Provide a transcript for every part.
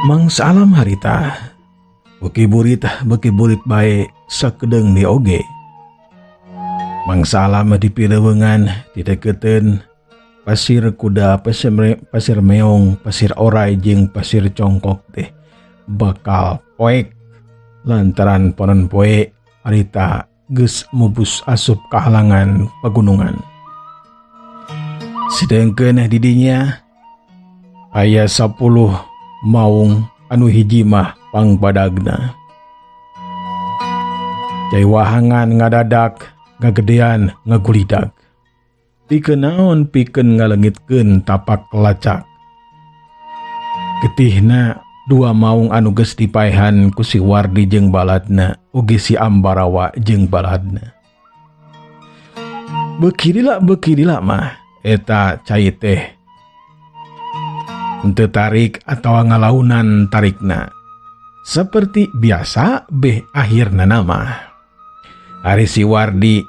Mangsa alam harita beuki burit bae sakedeung di oge. Mangsa alam di pileuweungan dideketeun pasir kuda, pasir meong, pasir orai jeung pasir congkok teh bakal poek lantaran panon poe harita geus mubus asup kahalangan pagunungan. Sedengkeun didinya aya 10 maung anu hiji mah pangbadagna. Cai wahangan ngadadak, ngagedean, ngagulidag. Pikeun naon pikeun ngalengitkeun tapak lacak. Getihna dua maung anu geus dipaehan ku si Wardi jeung baladna, ugi si Ambarawa jeung baladna. Beuki lila mah eta cai teh henteu tarik atawa ngalaunan tarikna. Seperti biasa beh akhirna nama. Ari si Wardi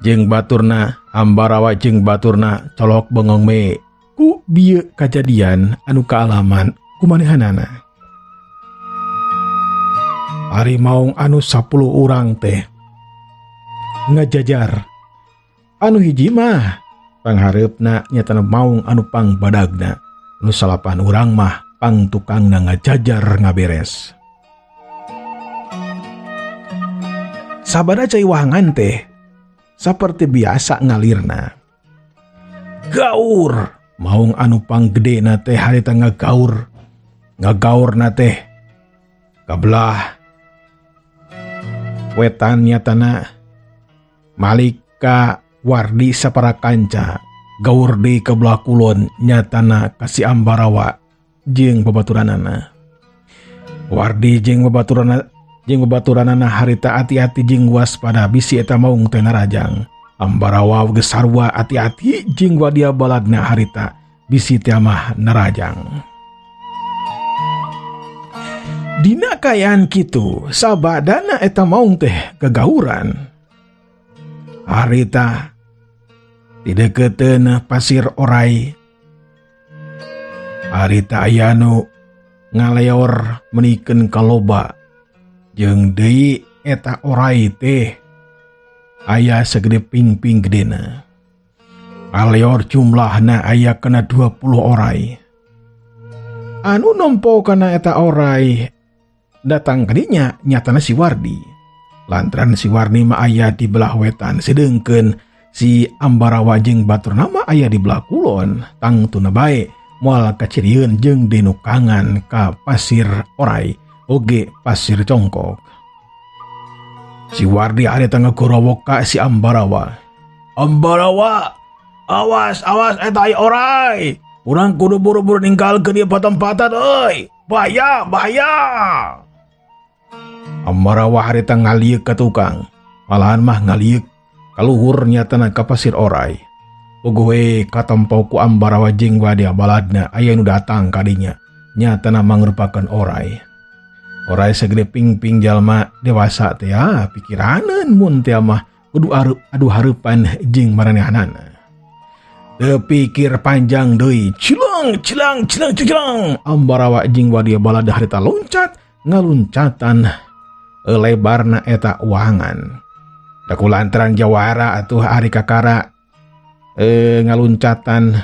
jeung baturna, Ambarawa jeung baturna colok bengong me ku bieu kajadian anu kaalaman kumanehanana. Ari maung anu 10 urang teh ngajajar. Anu hiji mah panghareupna nyatana maung anu pangbadagna. Nu salapan urang mah pang tukangna ngajajar ngaberes. Sabada cai wahangan teh saperti biasa ngalirna. Gaur maung anu panggedena teh harita ngagaur. Ngagaurna teh kabelah wetan nyatana Malika Wardi sapara kanca. Gaur di kebelah kulon nyatana kasi Ambarawa jeung babaturanana. Wardi jeung babaturanana harita ati-ati jeung waspada bisi eta maung teh narajang. Ambarawa geus sarua ati-ati jeung wadia baladna harita bisi teh mah narajang. Dina kaayaan kitu sabadana eta maung teh gagauran. Harita dideketeun pasir orai. Harita aya nu ngaleor menikeun kaloba jeung deui eta orai teh aya segede pingping gedena. Aleor jumlahna aya kena 20 orai. Anu nempo kana eta orai datang kadinya nyatana si Wardi. Lantaran si Wardi mah aya di belah wetan sedengkeun si Ambarawa jeung baturna mah aya di belah kulon. Tangtuna bae moal kacirieun jeung dinukangan ka pasir orai oge pasir congkok. Si Wardi harita ngagorowok ka si Ambarawa. Ambarawa, awas awas eta aya orai. Urang kudu buru-buru ninggalkeun ieu patempatan euy. Bahaya, bahaya. Ambarawa harita ngalieuk ka tukang. Malahan mah ngalieuk kaluhur nyatana ka pasir orai. Puguh we katempo ku Ambarawa jeung wadia baladna aya nu datang kadinya. Nyatana mangrupakeun orai. Orai segede pingping jalma dewasa teh ah pikiraneun mun teh mah kudu adu hareupan jeung maranehanana. Teu pikir panjang deui, cilang cilang cilang cilang. Ambarawa jeung wadia balada harita loncat ngaluncatan lebarna eta wahangan. Da ku lantaran jawara atuh ari kakara ngaluncatan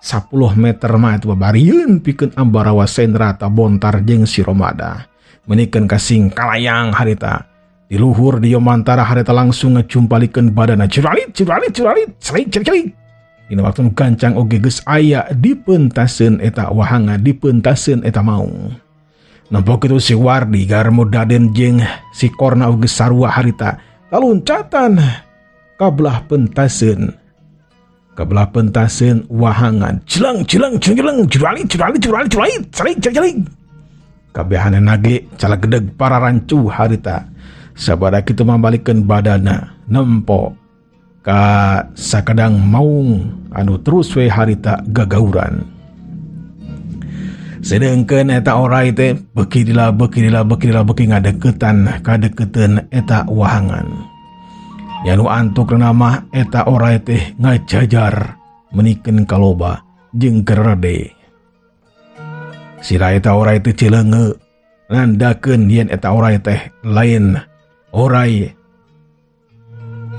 10 meter mah atuh barieun pikeun Ambarawa Senra Bontar jeung si Romada. Menikeun kasing kalayang harita. Di luhur di yomantara harita langsung ngacumpalikeun badana ciralit ciralit ciralit celik celik celik. Dina waktu nu gancang oge geus aya dipentaseun eta wahangan, dipentaseun eta maung. Nempo kitu si Wardi garmo daden jeung si Korna oge sarua harita kaluncatan kabelah pentaseun. Kabelah pentaseun wahangan. Cilang cilang cilang ciralit ciralit ciralit ciralit celik celik celik. Kabehanana ge calagedeg para rancu harita. Sabada kitu mambalikeun badana nempo ka sakadang maung anu terus we harita gagauran. Sedengkeun eta orai teh beuki lila beuki lila beuki lila beuki ngadeukeutan kadeukeuteun eta wahangan. Nya nu antukna mah eta orai teh ngajajar menikeun kaloba jeung gerede. Sira eta orai teh cileunge nandakeun yen eta orai teh lain orai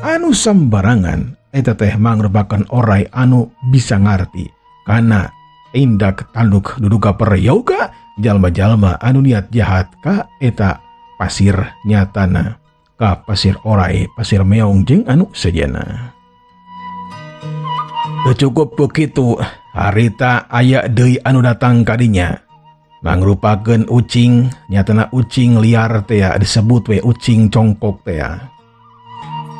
anu sembarangan, eta teh mangrupakeun orai anu bisa ngarti kana tindak tanduk duduka peryoga jalma-jalma anu niat jahat ka eta pasir nyatana ka pasir orai, pasir meong jeung anu sejenna. Teu cukup begitu, harita aya deui anu datang kadinya. Mangrupakeun ucing, nyatana ucing liar teh disebut we ucing congkok teh.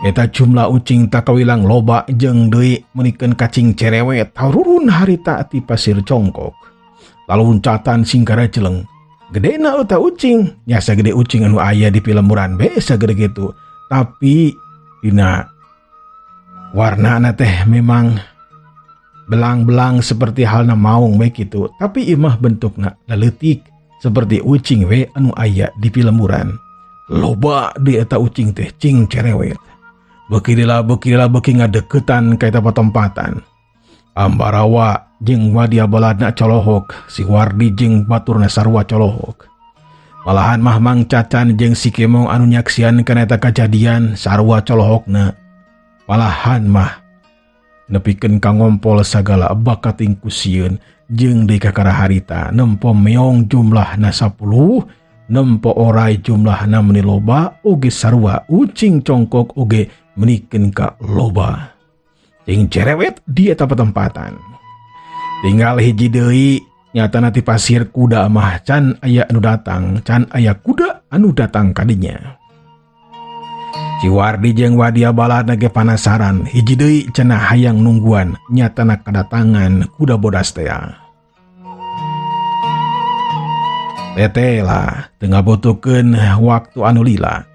Eta jumlah ucing takawilang loba jeung deui meunikeun kacing cerewet tarurun harita ti pasir congkok. Laluncatan singkara celeng. Gedena eta ucing, nya sagede ucing anu aya di pilemburan be sagede kitu. Tapi dina warnana teh memang belang-belang seperti halna maung we kitu, tapi imah bentukna leutik seperti ucing we anu aya di pilemburan. Loba di eta ucing teh cing cerewet. Beuki lila beuki lila beuki ngadeukeutan ka eta patempatan. Ambarawa jeung wadia baladna colohok, si Wardi jeung baturna sarua colohok. Malahan mah Mang Cacan jeung si Kemong anu nyaksian kana eta kajadian sarua colohokna. Malahan mah nepikeun ka ngompol sagala bakating ku sieun jeung deui kakara harita nempo meong jumlahna 10, nempo orai jumlahna meuni loba oge sarua ucing congkok oge menikeun ka loba. Jeung cerewet di eta patempatan. Tinggal hiji deui nyatana ti pasir kuda mah can aya anu datang, can aya kuda anu datang kadinya. Si Wardi jeung wadia baladna ge panasaran, hiji deui cenah hayang nungguan nyatana kedatangan kuda bodas teh. Tete lah teu ngabutuhkeun waktu anu lila.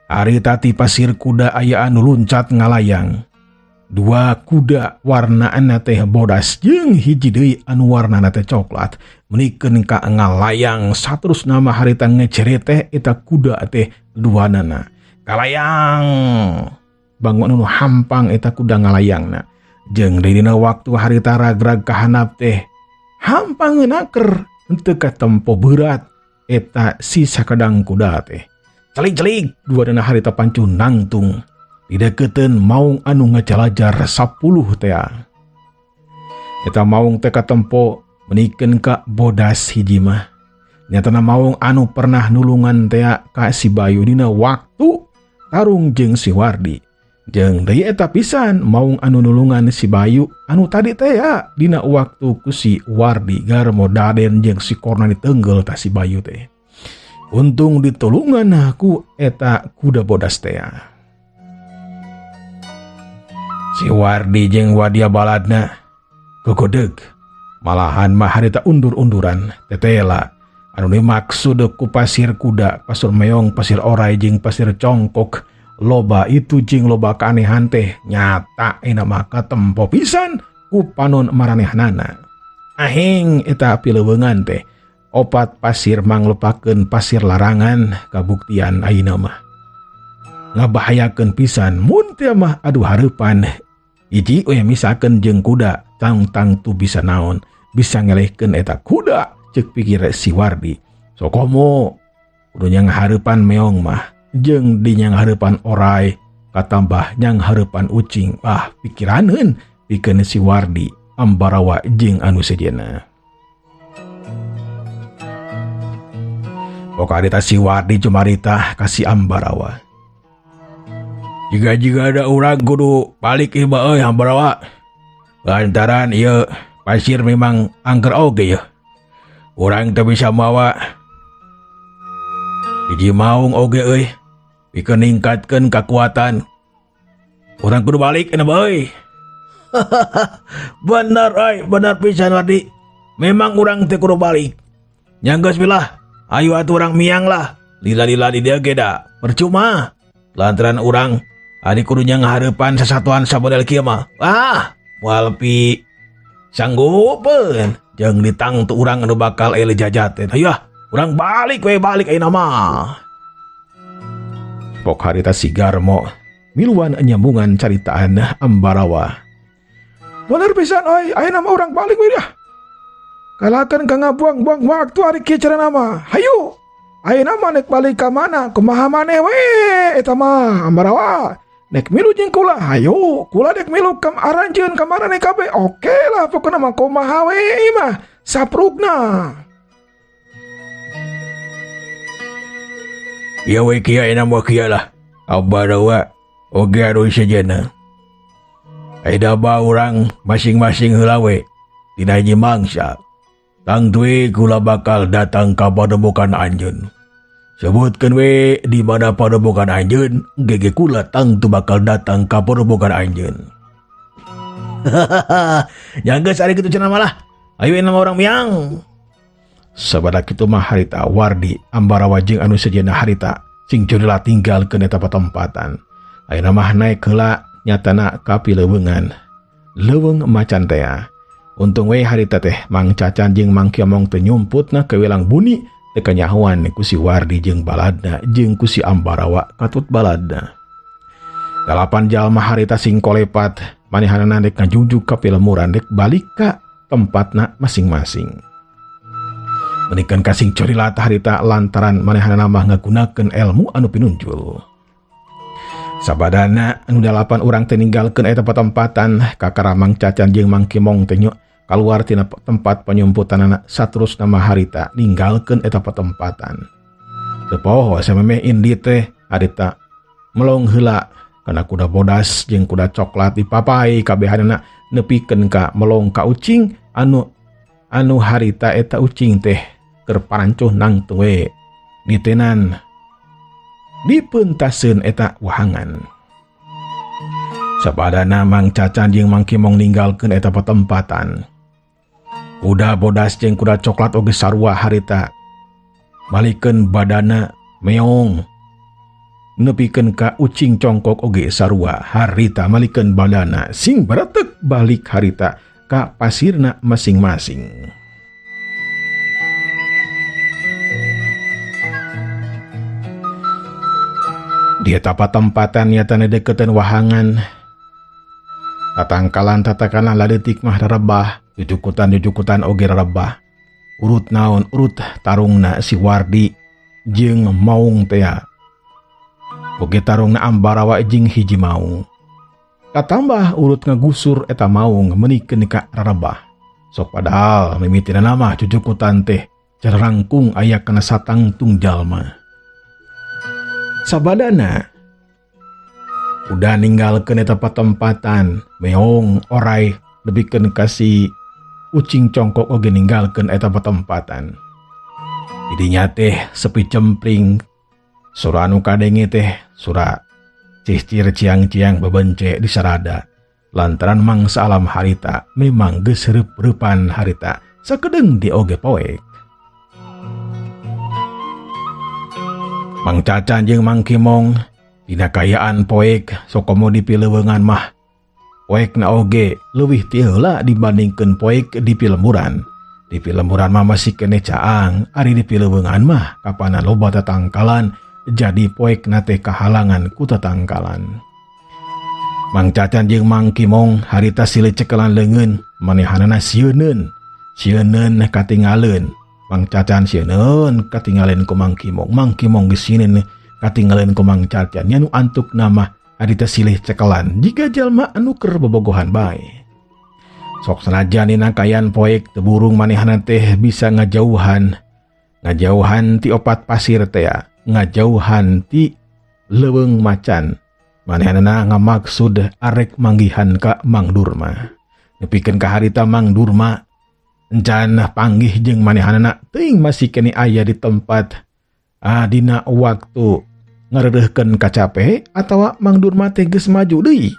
Harita ti pasir kuda aya anu luncat ngalayang. Dua kuda warnana teh bodas jeung hiji deui anu warnana teh coklat. Menikeun ka ngalayang saterusna mah harita ngecere teh eta kuda teh duanana. Kalayang bangun anu hampang eta kuda ngalayangna. Jeung dina waktu harita ragrag kahanap teh hampang naker henteu katempo berat eta si sakadang kuda teh. Celik-celik duanana harita pancu nangtung. Dideukeuteun maung anu ngajalajar 10 teh. Eta maung teh katempo menikeun ka bodas hiji mah. Nyatana maung anu pernah nulungan teh ka si Bayu dina waktu tarung jeung si Wardi. Jeung deui eta pisan maung anu nulungan si Bayu anu tadi teh dina waktu ku si Wardi Garmo Daden jeung si Korna ditenggel ta si Bayu teh. Untung ditulungan ku eta kuda bodas teh. Si Wardi jeung wadia baladna gogodeg. Malahan mah harita undur-unduran tetela anu dimaksud ku pasir kuda, pasir meong, pasir orai jeung pasir congkok. Loba itu jeung loba keanehan teh nyata enak maka tempo pisan ku panon maranehanana. Ahing eta pileuweungan teh opat pasir manglupakeun pasir larangan kabuktian ayeuna mah. Ngabahayakeun pisan mun teh mah adu hareupan. Hiji we misakeun jeung kuda tang-tang tu bisa naon, bisa ngelehkeun eta kuda ceuk pikir si Wardi. Sokomo kudu nyang hareupan meong mah jeung di nyang hareupan orai katambah nyang hareupan ucing. Ah pikiraneun pikeun si Wardi Ambarawa jeung anu sejenna. Pokarita si Wardi cumarita ka si Ambarawa. Jika-jika ada urang kudu balik ieu mah euy Ambarawa. Lantaran ieu pasir memang angker oge yeuh. Urang teu bisa mawa hiji maung oge euy. Pikeun ningkatkeun kakuatan. Urang kudu balik ieu mah euy. Bener euy, bener pisan Wardi. Memang urang teh kudu balik. Nya geus bilah, ayo atuh urang miang lah. Lila-lila di dieu ge da percuma. Lantaran urang ari kudu ngahareupan sasatuan samodel kieu mah. Ah, moal pi sanggupeun jeung ditangtu urang anu bakal ele jajat. Ayo ah, urang balik we balik ayeuna mah. Pok harita si Garmo miluan nyambungan caritaan Ambarawa. Bener pisan euy, ayeuna mah urang balik we dah. Kalakan ka ngabuang-buang waktu ari kieu carana mah. Hayu. Ayeuna mah nek balik ka mana? Kumaha maneh we eta mah Ambarawa. Nek milu jeung kula, hayu. Kula dek milu kam aranjeun ka maraneh kabeh. Oke lah pokona mah kumaha we ieu mah saprukna. Ya we kieu ayeuna mah kieu lah. Ambarawa oge anu sejenna. Ayeuna mah urang masing-masing heula we dina hiji mangsa. Tangtui kula bakal datang ka padepokan anjeun. Sebutkeun we di mana padepokan anjeun, gege kula tangtu bakal datang ka padepokan anjeun. Yang geus ari kitu cenah malah. Ayo nama orang miang. Sabada kitu mah harita Wardi Ambarawa jeung anu sejenna harita sing ceudeula tinggalkeun eta patempatan. Ayeuna mah naek heula nyatana ka pileuweungan. Leuweung macan tea. Untung we harita teh Mang Cacan jeung Mang Kiomong teu nyumputna ke Wilang Buni teu kanyahoan ku si Wardi jeung baladna jeung ku si Ambarawa katut baladna. 8 jalma harita sing kolepat manehanana dek ngajugjug ka pilemuran dek balik ka tempatna masing-masing. Menikeun ka sing corilat harita lantaran manehanana mah ngagunakeun ilmu anu pinunjul. Sabadana anu 8 urang teh ninggalkeun eta patempatan kakara Mang Cacan jeung Mang Kimong teh kaluar tina tempat penyumputanana saterusna mah harita ninggalkeun eta patempatan. Teu poho samemeh indi teh harita melong heula kana kuda bodas jeung kuda coklat dipapai kabehanana nepikeun ka melong ka ucing anu harita eta ucing teh keur parancuh nangtung we nitenan dipeuntaseun eta wahangan. Sabadana Mang Cacan jeung Mang Kimong ninggalkeun eta patempatan. Kuda bodas jeung kuda coklat oge sarua harita malikeun badana meong nepikeun ka ucing congkok oge sarua harita malikeun badana sing baretek balik harita ka pasirna masing-masing. Di eta patempatan nyatana deketan wahangan. Tatangkalan tatakalan laleutik mah rarebah, jujukutan-jujukutan oge rarebah. Urut naon urut tarungna si Wardi jeung maung tea. Oge tarungna Ambarawa jeung hiji maung. Katambah urut ngagusur eta maung menikeun ka rarebah. Sok padahal mimitina mah jujukutan teh carangkung aya kana satangtung jalma. Sabadana udah ninggalkeun eta patempatan meong orai lebikeun ka si ucing congkok oge ninggalkeun eta patempatan. Didinya teh sepi cempring sora anu kadenge teh sora cicir ciang-ciang bebence di sarada lantaran mangsa alam harita memang geus reup-reupan harita sakedeung di oge poek. Mang Cacan jeung Mang Kimong dina kayaan poek sokomo di pileuweungan mah poekna oge leuwih ti heula dibandingkeun poek di pilemburan. Di pilemburan mah masih keneh caang, ari di pileuweungan mah kapanan loba tatangkalan jadi poekna teh kahalangan ku tatangkalan. Mang Cacan jeung Mang Kimong harita silih cekelan leungeun manehanana sieuneun, sieuneun katingaleun. Mang Cacan sieuneun katingaleun ku Mang Kimong, Mang Kimong geus sieuneun katingaleun ku Mang Cacan. Nya nu antuk nama harita silih cekelan jiga jalma anu keur bobogohan bae. Sok sanajan dina kayan poek teu burung manehna teh bisa ngajauhan, ngajauhan ti opat pasir teh ya, ngajauhan ti leuweung macan. Manehna ngamaksud arek manggihan ka Mang Durma. Nepikeun ka harita Mang Durma encan panggih jeung manehanana teuing masih keneh aya di tempat dina waktu ngareureurkeun kacape atawa Mang Durma teh geus maju deui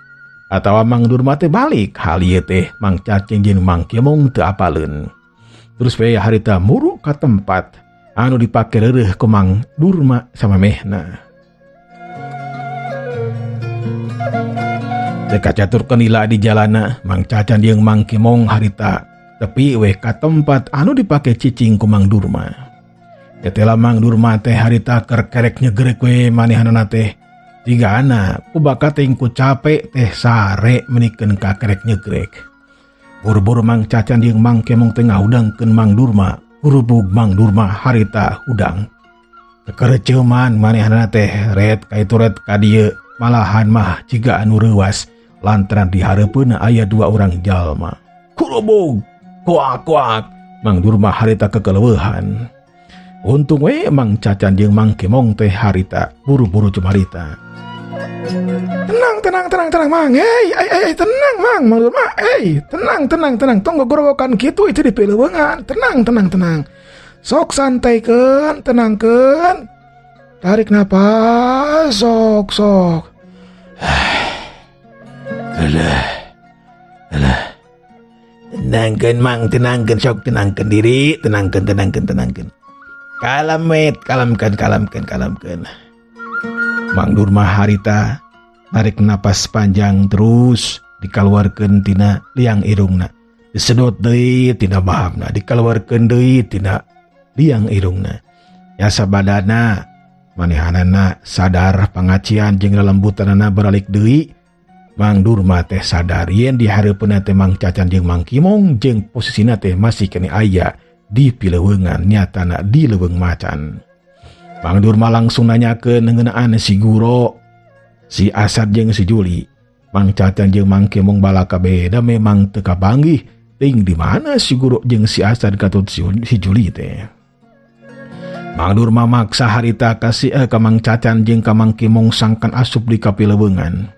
atawa Mang Durma teh balik. Hal ieu teh Mang Cacing jeung Mang Kimong teu apaleun. Terus we harita muru ka tempat anu dipake reureuh ku Mang Durma samemehna. Teu kacaturkeun lila di jalana Mang Cacan jeung Mang Kimong harita tepi we ka tempat anu dipake cicing ku Mang Durma. Tetela Mang Durma teh harita keur kerek nyegerek we manehanana teh Jigana ku bakat ku capek teh sare menikeun ka kerek nyegrek. Buru-buru Mang Cacan jeung Mang Kemong teh ngahudangkeun Mang Durma. Gurubug Mang Durma harita hudang. Kekereceman manehna teh ret ka itu ret ka dieu, malahan mah jiga anu reuwas lantaran di hareupeunna aya dua orang jalma. Gurubug, kuak kuak, Mang Durma harita kekeleueuhan. Untung we Mang Cacan jeung Mang Kemong teh harita buru-buru cumarita. Tenang, tenang, tenang, tenang, Mang. Hei, hey, hey, hey, tenang, Mang. Mang Durma, hey, tenang, tenang, tenang. Tong gogorowokan kitu itu di pileuweungan. Tenang, tenang, tenang. Sok santaikeun, tenangkeun. Tarik napas, sok, sok. Alah, alah. Tenangkeun, Mang, tenangkeun, sok tenangkeun diri, tenangkeun, tenangkeun, tenangkeun. Kalem wet, kalemkeun, kalemkeun, kalemkeun. Mang Durma harita narik napas panjang terus dikaluarkeun tina liang irungna. Disedot deui tina bahabna, dikaluarkeun deui tina liang irungna. Yasa badana manehanana sadar pangacian jeung lelembutanana baralik deui. Mang Durma teh sadar yen di hareupeunna teh Mang Cacan jeung Mang Kimong jeung posisina teh masih keneh aya di pileuweungan nyatana di leuweung macan. Mang Durma langsung nanyakeun ngeunaan si Guro, si Asad jeung si Juli. Mang Cacan jeung Mang Kimong balaka beda memang teu kapanggih ting di mana si Guro jeung si Asad katut si Juli teh. Mang Durma maksa harita kasih ka Mang Cacan jeung ka Mang Kimong sangkan asup di kapileuweungan.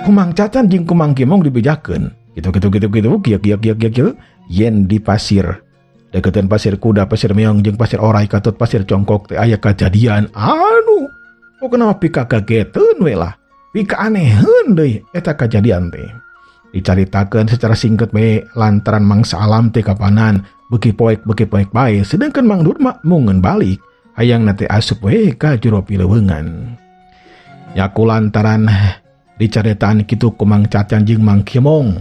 Ku Mang Cacan jeung ku Mang Kimong dibejakeun. Gitu gitu gitu gitu kieu kieu kieu kieu kieu yen di pasir. Deketan pasir kuda, pasir meong jeung pasir orai katut pasir congkok teh aya kajadian. Aduh, pokona mah pika kageteun we lah. Pika aneheun deui eta kajadian teh. Dicaritakeun secara singkat we lantaran mangsa alam teh kapanan beuki poek bae, sedangkan Mang Durma mungeun balik hayang teh asup we ka jero pileuweungan. Yaku lantaran dicaritaan kitu ku Mang Cacan jeung Mang Kimong.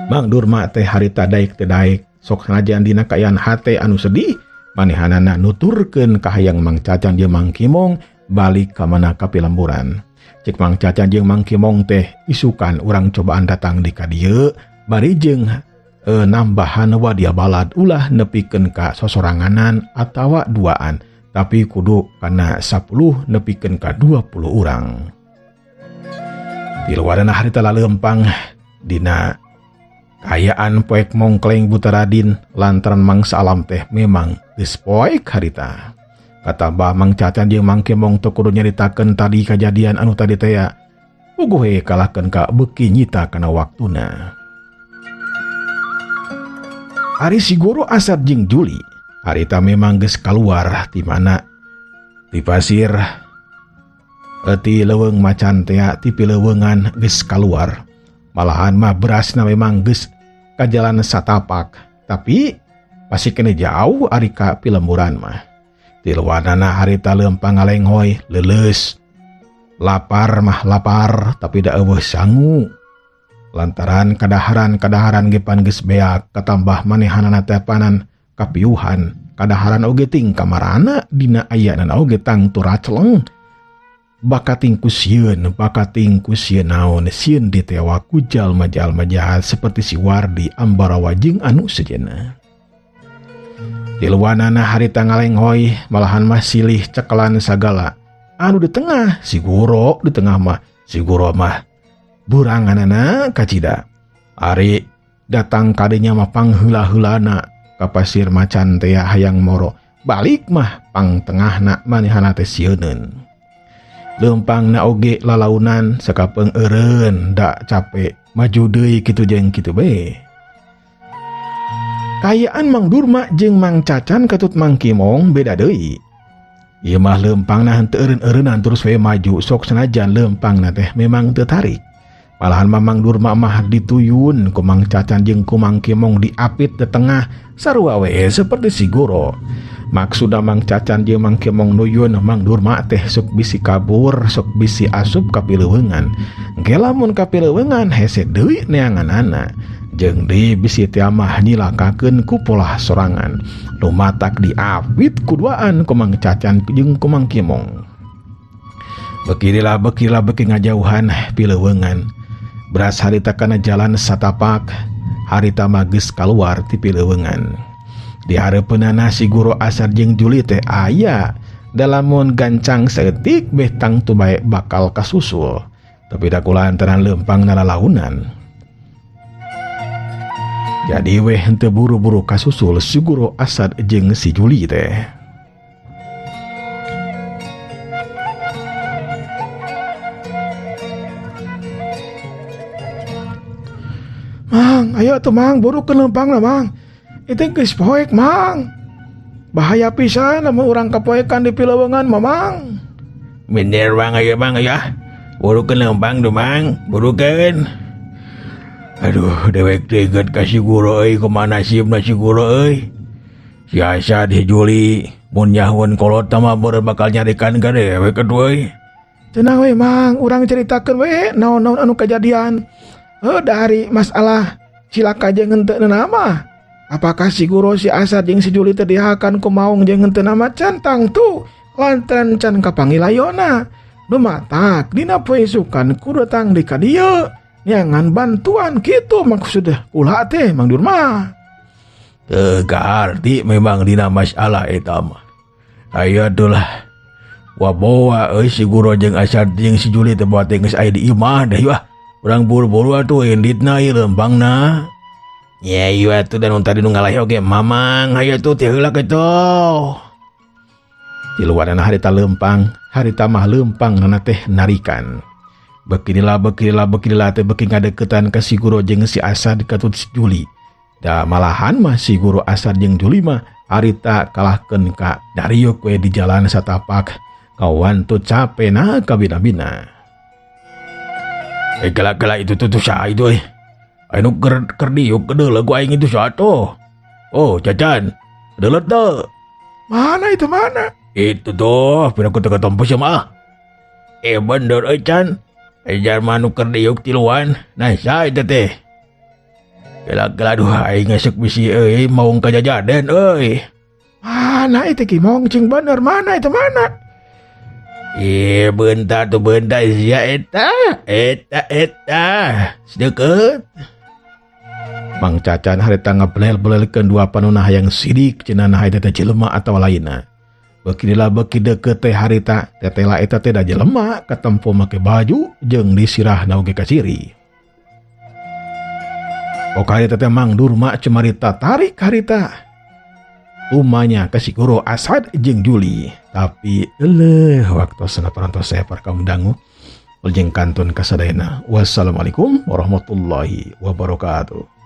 Mang Durma teh harita daek teh daek sok sanajan dina kaayaan hate anu sedih manehanana nuturkeun ka hayang Mang Cacan jeung Mang Kimong balik ka mana ka pilemburan. Cek Mang Cacan jeung Mang Kimong teh isukan urang cobaan datang di ka dieu bari jeung nambahan wadia balad ulah nepikeun ka sosoranganan atawa duaan tapi kudu kana 10 nepikeun ka 20 urang. Tiluarana harita laleumpang dina kayaan poek mongkleng Butaradin lantaran mangsa alam teh memang geus poek harita. Katambah Mang Cacan jeung Mang Kimong teu kudu nyaritakeun tadi kajadian anu tadi teh ya. Puguh we kalahkeun ka beuki nyita kana waktuna. Ari si Guru Asad jeung Juli harita memang geus kaluar ti mana ti pasir ti leuweung macan teh ti pileuweungan geus kaluar. Malahan mah berasna memang geus ka jalan satapak, tapi masih kene jauh ari ka pilemburan mah. Tiluanana harita leumpang ngalenghoy leuleus. Lapar mah lapar tapi da eueuh sangu. Lantaran kadaharan-kadaharan ge pan geus beak katambah manehanana teh panan kapiuhan. Kadaharan oge ting kamarana dina ayana oge tangtu raceleng. Bakating ku sieun, bakating ku sieun naon, sieun ditewa ku jalma-jalma jahat seperti si Wardi, Ambarawa jeung anu sejenna. Tiluanana harita ngalenghoy malahan mah silih cekelan sagala. Anu di tengah si Guro, di tengah mah si Guro mah buranganana kacida. Ari datang kadinya mah pangheula-heulana ka pasir macan teh hayang moro. Balik mah pang tengahna manehana teh sieuneun. Leumpang na oge lalaunan sakapeung eureun dak capek maju deui kitu jeung kitu bae. Kayaan Mang Durma jeung Mang Cacan katut Mang Kimong beda deui. Ieu mah leumpangna henteu eureun-eureunan terus we maju sok sanajan leumpangna teh memang teu tarik. Malahan mah Mang Durma mah dituyun ku Mang Cacan jeung ku Mang Kimong diapit di tengah sarua we seperti si Goro. Maksudna Mang Cacan jeung Mang Kimong nuyun Mang Durma teh sok bisi kabur, sok bisi asup ka pileuweungan. Engke lamun ka pileuweungan hese deui neanganana. Jeung deui bisi teh mah nyilakakeun ku polah sorangan. Nu matak diapit kuduaan ku Mang Cacan jeung ku Mang Kimong. Bekirilah bekirilah beki ngajauhan pileuweungan. Beras harita kana jalan satapak, harita mah geus kaluar ti pileuweungan. Di hareupeunana si guru Asad jeung Juli teh aya, dalamun gancang saeutik beh tangtu bae bakal kasusul. Tapi da kulantaran leumpang nalalaunan. Jadi weh henteu buru-buru kasusul si guru Asad jeung si Juli teh. Mang, ayo atuh Mang, buru ke leumpang lah Mang. Itu geus poek Mang. Bahaya pisan lamun urang kapoekan di pileuweungan mah Mang. Bener Mang, ayo Mang ya. Buru ke leumpang tuh Mang, burukeun. Aduh, dewek teh ka si guru euy, kumaha nasibna si guru euy. Si Asad si Juli mun nyahueun kolot mah bakal nyarikan ka dewek atuh euy. Tenang we Mang, urang caritakeun we naon-naon anu kajadian. Dari masalah cilaka jeung henteu nama. Apakah si guru si Asad jeung si Juli teh dihakan ku maung jeung henteu nama can tangtu lantaran can kapangilayona. Nu matak dina poe isukan kudu datang di ka dieu neangan bantuan kitu maksud kula teh Mang Durma. Teu kaarti memang dina masalah eta mah. Aya atuh lah. Waboa euy si guru jeung Asad jeung si Juli teh bae geus aya di imah deh wah. Urang buru-buru atuh inditna ieu leumpangna. Ya ieu atuh dan tadi nu ngalah oge mamang hayu atuh teh heula kitu. Tiluanana harita leumpang, harita mah leumpang nana teh narikan. Bekinilah bekinilah bekinilah teh beki ngadeukeutan ka si guru jeung si Asad katut si Juli. Da malahan mah si guru Asad jeung Juli mah harita kalahkeun ka dariuk we di jalan satapak. Kawan tu capena kabina-bina. Gala-gala itu tuh sah itu eh. Anu ker diuk kedeuleuh ku aing itu satu. Oh, Cacan. Deuleuh teu. Mana itu mana? Itu tuh, pira ku teu katompo sia mah. Bener euy Can. Jalma nu keur diuk tiluan. Nah, saha eta teh? Gala-gala aduh aing ngesek bisi euy maung kajajaden euy. Mana itu ki maung cing bener mana itu mana? Bentar tuh bentar sia eta eta eta sedeket. Mang Cacan harita ngablel-blelkeun dua panunah yang sidik cenah nah eta teh jelema atawa lainna. Bekinilah beki deukeut teh harita tetela eta teh da jelema katempo make baju jeung disirahna oge kaciri. Pok harita teh Mang Durma cemarita tarik harita. Umanya ka si guru Asad jeung Juli. Tapi eleuh waktosna parantos saya par kaum dangu. Uljeng kantun kasadayana. Wassalamualaikum warahmatullahi wabarakatuh.